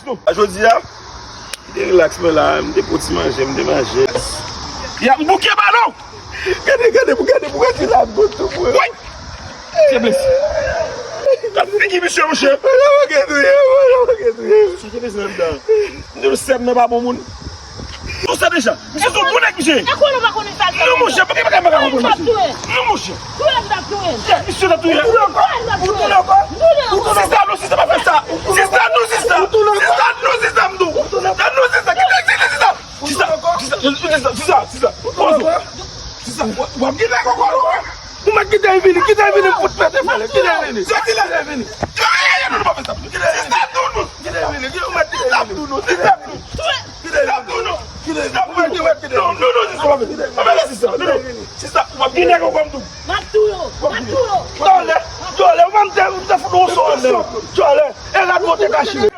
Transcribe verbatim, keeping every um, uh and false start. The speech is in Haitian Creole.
Jodi a, m te rilaks, mwen la, m te pran ti manje, m te manje. Ya, m bouke balon! Gade, gade, pou gade, pou gade la, goutou, pou. Woy! Feblès. Gad figi misye, monchè. Mwen la manke touye, mwen la manke touye. Sa te bezwen anndan. Nou sèm nan pa bon moun. Nou sa deja. Misye se yon bon nèg, misye. E konnen w pa konnen sa l fè. Non, monchè, pa gen bagay m pa ka konprann, monchè. Non, monchè. Touye m t ap touye. Misye t ap touye. Touye m t ap touye. Touye m. Sista, non, sista, pa fè sa. Sista, non, sista. Sista, non, sista, m di w. Sista, non, sista. Kite, kite, sista. Sista, sista, sista, sista. Poze w. Sista, w ap gen nèg ankò, non? Ou mèt kite l vini, kite l vini, m fout pete fè l. Kite l vini. Kite l vini. Kite l vini. Kite l vini. Ou mèt kite l vini. Kite l vini. Kite l vini. Kite l vini. Kite l vini. Non, non, non, sista, pa fè sa. Non, non. Sista, w ap gen nèg ankò, m di w. M ap touye w. M ap touye w. Tòlè, tòlè, ou pa m te, ou te fout yon sò anndan. Tòlè, e rad mwen te kache.